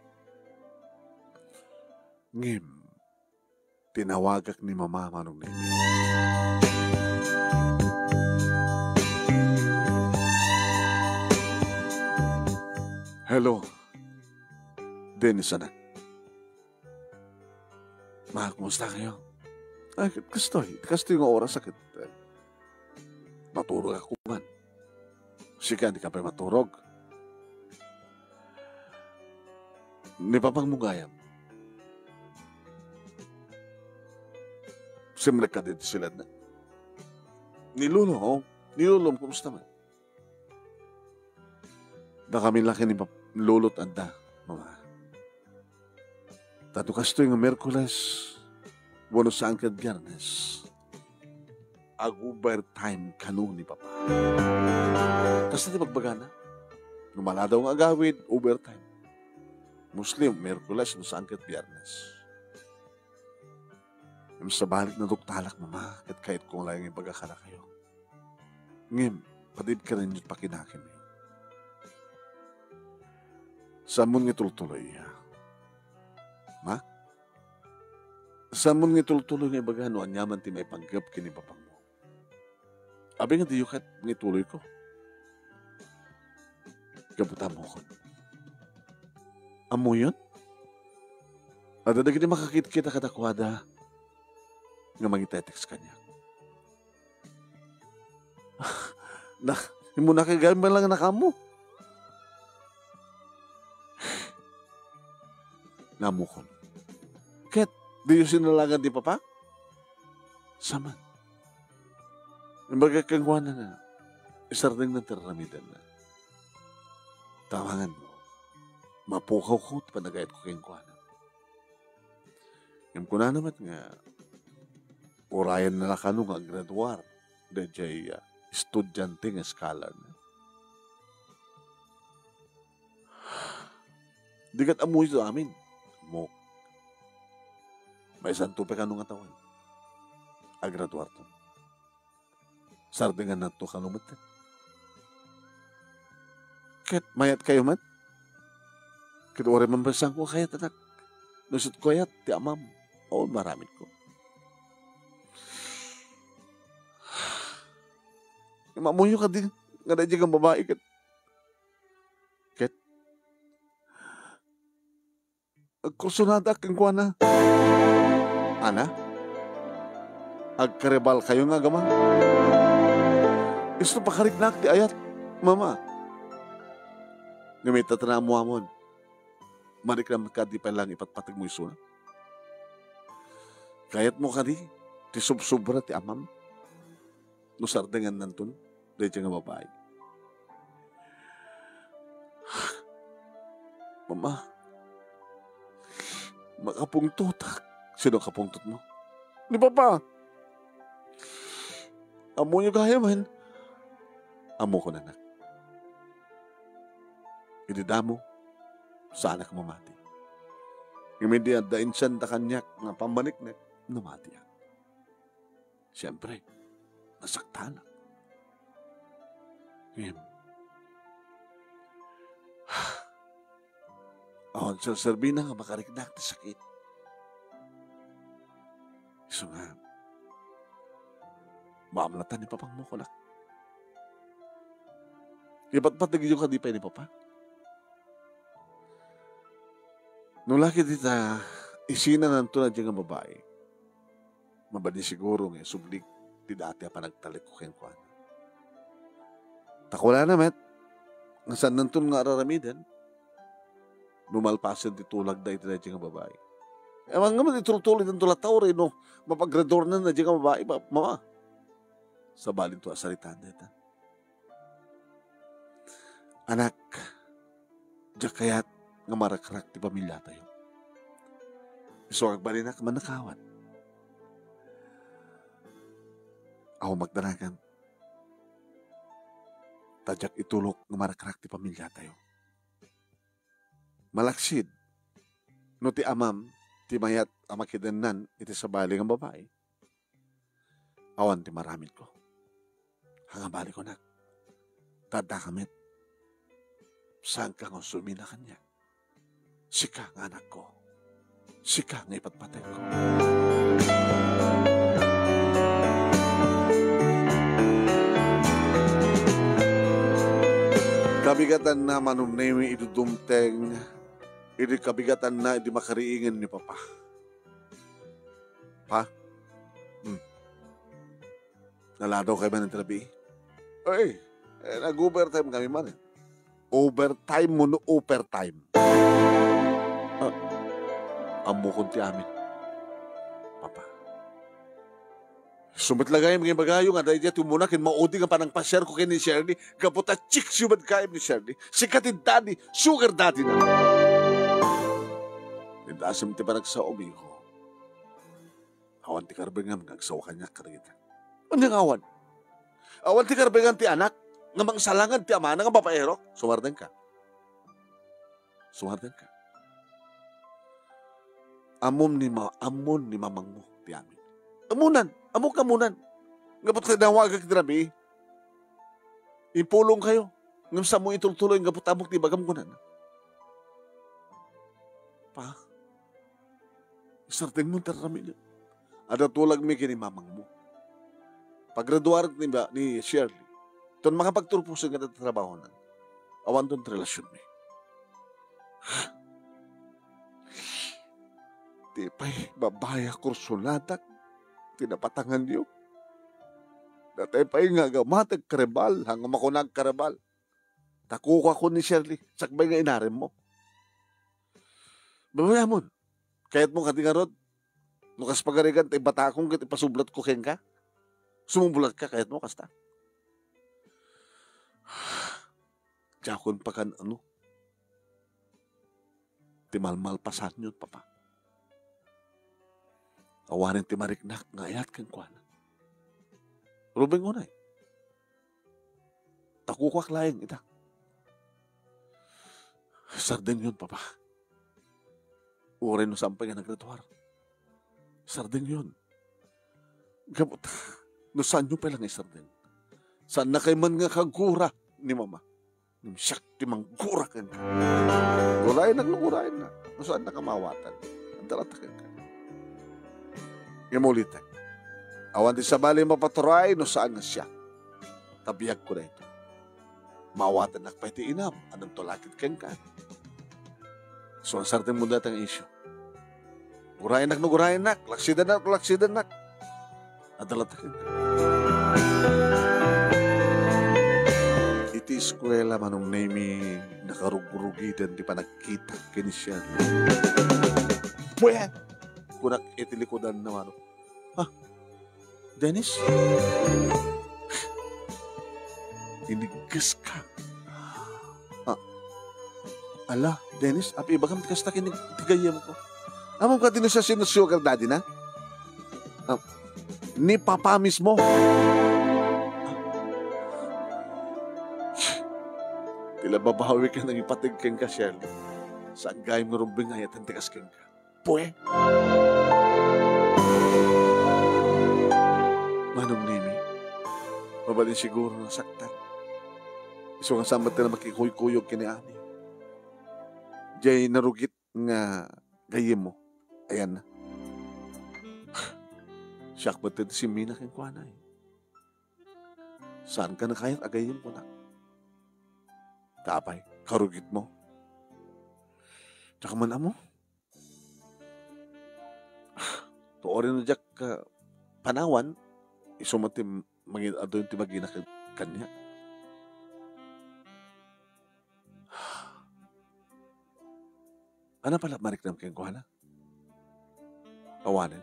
Ngem, tinawagak ni Mama manong naimbag. Hello, Dennis, anak. Ma, kumusta kayo? Ay, kastoy, kastoy nga oras, sakit. Maturog ako man. Sika, di ka pa maturog. Ni Papang mo gayam. Simrek ka dito sila na. Ni Lolo, oh. Ni Lolo, kumusta man? Da kami laki ni Pap-, Lolo't adda, Mama. Tado kastoy nga Miyerkules, wenno saan ket Biyernes, ag-overtime kano ni Papa. Kasta ti bagbagana, no maladaw nga agawid, overtime. Mostly, Miyerkules, no saan ket Biyernes. Ngem sabali, naduktalak, Mama, ket kayatko laeng nga ibaga kadakayo. Ngem, padibkerenyo ti pakinakemyo. Saanmon nga itultuloy, Ma? Saanmon nga itultuloy nga ibaga no aniaman ti maipanggep ken ni papangmo? Abi nga diyo ket nga ituloyko. Gapu ta ammokon. Ammoyon? Adda dagiti makakitkita kadakuada nga mangitetext kaniak. Na, immunak gayam man lang nakaammo. Naammokan. Ket, diyo sinalagan ti papa? Saan man. Imbagak kenkuana nga, isardengna ti raramidenna. Tamangan, mapukawko ti panagayatko kenkuana. Ngem kunana met nga, urayenna la kano nga aggraduar daydiay, ah, estudiante nga scholar. Di ket ammoyo ti amin. Ammok. Maisanto pay kano nga tawen, agraduarto. Sardengannanto kano met. Ket mayatkayo met? Ket uray man pay saanko a kayat, anak. No isu ti kayat ti amam, awan maaramidko. Ammoyo kadi nga daydiay nga babai ket, ket agkursonadak kenkuana. Ana? Agkaribalkayo nga agama? Isu pakariknak ti ayat, Mama. Ngem ita ti naammuamon. Mariknam kadi pay lang ipatpategmo isuna. Kayatmo kadi ti subsobra ti amam? No sardengannanton daydiay nga babai. Mama, makapungtotak. Sino a kapungtotmo? Ni Papa. Ammoyo gayamen. Ammokon, anak. Idi damo, saanak a mamati. Ngem idi adda insianda kaniak nga pammaniknek, namatiak. Siempre, nasaktanak. Ngem, awan serserbina nga makariknak ti sakit. Isu nga, maamlatan ni Papangmo, kunak. Ipatpategyo kadi pay ni Papa? No la ket ita, isinananto daydiay nga babai, mabalin siguro nga isublik ti dati a panagtalekko kenkuana. Ta kunana met, nga saannanton nga ar-aramiden, no malpasen ti tulagda iti daydiay nga babai. Amangan met, itultuloydanto latta uray no mapagraduarnan daydiay nga babai, ba, Mama. Sabalinto a saritaan dayta. Anak, diak kayat nga marakrak ti pamiliatayo. Isu nga agbalinak, mannakawan. Awan magdanagan. Ta diak itulok nga marakrak ti pamiliatayo. Malaksid, no ti amam ti mayat a makidennan iti sabali nga babai, awan ti maramidko. Hanka bali, kunak, ta addaka met. Saanka nga usubina kaniak. Sika nga anakko. Sika nga ipatpategko. Kabigatanna, Manong Nemi, idi dumteng, idi kabigatanna, idi makariingen ni Papa. Pa? Hmm. Naladaw kayo man iti rabii? Ay, eh, nag-overtime kami man, eh. Overtime wenno overtime? Ah, ammokon ti amin, Papa. Isu met la gayam nga ibagayo nga daydiay ti umuna ken maudi nga panangpasiarko ken ni Shirley, gapu ta chicks yo met gayam ni Shirley. Sika ti daddy, sugar daddy na. Indasem ti panagsaom, iho. Awan ti karbengam nga agsawa kaniak kadagita. Ania nga awan? Awan ti karbengam ti anak nga mangsalangan ti amana nga babaero? Sumardengka. Sumardengka. Ammom ni ma-, ammon ni mamangmo ti amin. Ammonan, ammok ammonan. Ngem ta inawagak ti rabii. Impulongkayo. Ngem saanmo itultuloy, ngem ammok ti ibagam, kunana. Pa, isardengmo ti aramidem. Adda tulagmi ken ni mamangmo. Paggraduar ni, ni Shirley, inton makapagturpos nga ti trabahona, awanton ti relasionmi. Ti pay babai a kursonadak ti napatanganyo. Dayta pay nga agamateg Karibal, nga makuna Karibal. Ta kukuakon ni Shirley, sakbay nga inaremmo. Babayamon, kayatmo kadi ngarud? No kas pagarigan, ta ibatakon ket ipasublatko kenka? Sumublatka, kayatmo kasta? Diakon pakan-ano ti malmalpasanyo, Papa. Awanen ti mariknak nga ayat kenkuana. Ruben, unay. Ta kukuak laeng ita. Sardengyon, Papa. Uray no saan pay nga nagraduar. Sardengyon. Gapu ta, no saanyo pay la nga isardeng, saannakay man nga kagura ni Mama. Ngem siak ti manggura kenka. Gurayennak no gurayennak. No saannak a maawatan, adda latta kenka. Ngem ulitek, awan ti sabali mapaturay no saan nga siak. Ta biagko daytoy. Maawatannak pay ti inam a nagtulakid kenka. So, sardengmo dayta nga isyu. Gurayennak no gurayennak, laksidennak no laksidennak. Adda latta kenka. Iti eskuela, Manong Nemy, nakarugrugiden ti panagkitak ken ni Shirley. Pue! Kunak iti likudanna, Manong. Ha? Dennis? Iniggeska. Ah, ala, Dennis, apay ibagam ti kasta ken ti gayyemko? Ammom kadi no siasino sugar daddy na? Ah, ni Papa mismo. Ti la babawi ken nangipateg kenka, Shirley. Saan gayam nga rumbeng nga ayaten ti kas kenka. Pue. Manong Nemy, mabalin siguro nga saktan. Isu nga saan met ti makikuykuyog ken ni Ani. Diay narugit nga gayyemmo. Ayanna. Siak met ti simmina kenkuana, eh. Saanka a kayat a gayyem, kunak. Ta apay, karugitmo. Diak man ammo. Tuorin no diak, ah, panawan, isu met ti mangin-adu ti magina ken-, kaniak. Ania pay la mariknam kenkuana? Awanen.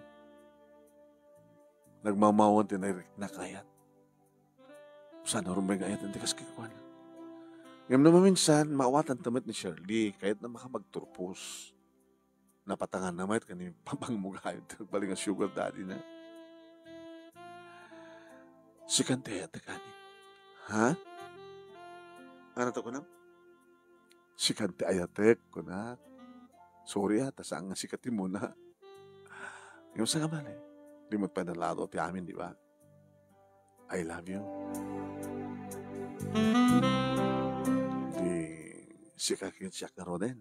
Nagmamawen ti nariknak nga ayat. Saan a rumbeng nga ayaten ti kas kenkuana? Ngem no maminsan, maawatanto met ni Shirley, kayatna makapagturpos. Napatanganna met ken ni Papang Mugayod, bali nga sugar daddy na. Sikan ti ayatek, Ani. Ha? Ania ti kunam? Sikan ti ayatek, kunak. Sorry, ah, ta saan nga sika ti immuna. Ngem saan nga bale? Di met pay nalalo ti amin, di ba? I love you. Di sika ken siak ngaruden.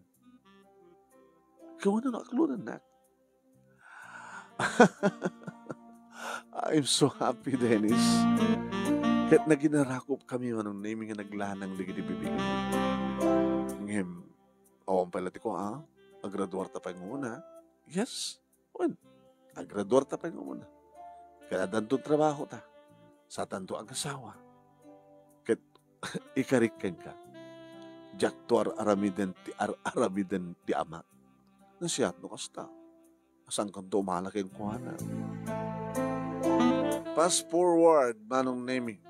Gapu no aklorennak. I'm so happy, Dennis. Ket naginarakupkami, Manong Nemy, nga naglanang dagiti bibig. Ngem, awan pay la ti kua, agraduarta pay nga umuna. Yes. Wen, agraduarta pay nga umuna. Ket addanto trabahota. Saantanto agasawa. Ket ikarik kenka, diakto ar-aramiden ti ar-aramiden ti amak. Nasayaat no kasta. Saankanto umala kenkuana. Fast forward, Manong Nemy.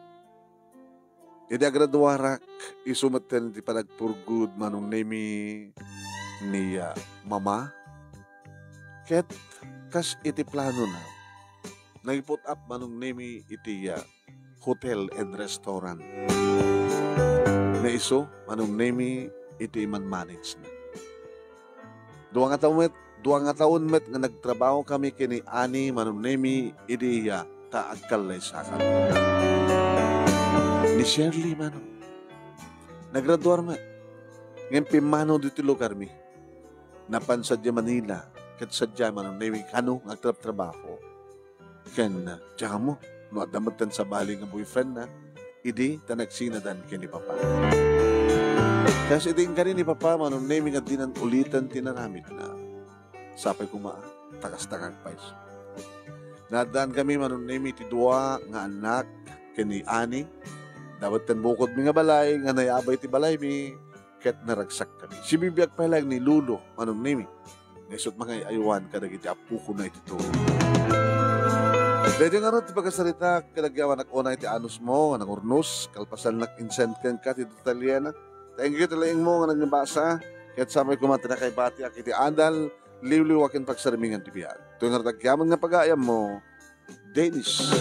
Idi agraduarak, isu metten ti panagpurgod, Manong Nemy, ni, ah, Mama. Ket kas iti planona, nangiput-ap, Manong Nemy, iti, ah, hotel and restaurant. Nga isu, Manong Nemy, iti iman-manage na. Dua nga tawen met, Dua nga taon met nga nagtrabaho kami ken ni Annie, Manong Nemi, idi iya ta agkallaysakan. Ni Shirley, Manong, nagraduar met. Ngem pimmano ditoy lugarmi. Napan sadiay Manila, ket sadiay, Manong Nemi, kano nga agtrabtrabaho. Ken, diak ammo no adda met ti sabali nga boyfriendna, idi ta nagsinadan ken ni Papa. Kas idi inkari ni Papa, Manong Nemi, nga dinan uliten ti inaramidna, sapay koma ta kasta nga agpayso. Naaddaan kami, Manong Nemi, ti dua nga annak ken ni Annie. Dawat ken bukodmi nga balay nga nayabay ti balaymi, ket naragsak kami. Sibibiag pay laeng ni Lolo, Manong Nemi, nga isut' mangay-aywan kadagiti appokona iti turo. Daytoy ngarud ti pakasaritak kadagiti awan unay ti anusmo nga nangurnos, kalpasannak insent kenka ti detalyena. Thank you ti laingmo nga nangibasa, ket sapay koma ti nakaibatiak iti adal, liwliwa ken pagsarmingan ti biag. Toy ngarud agyaman nga pagaayammo, Dennis.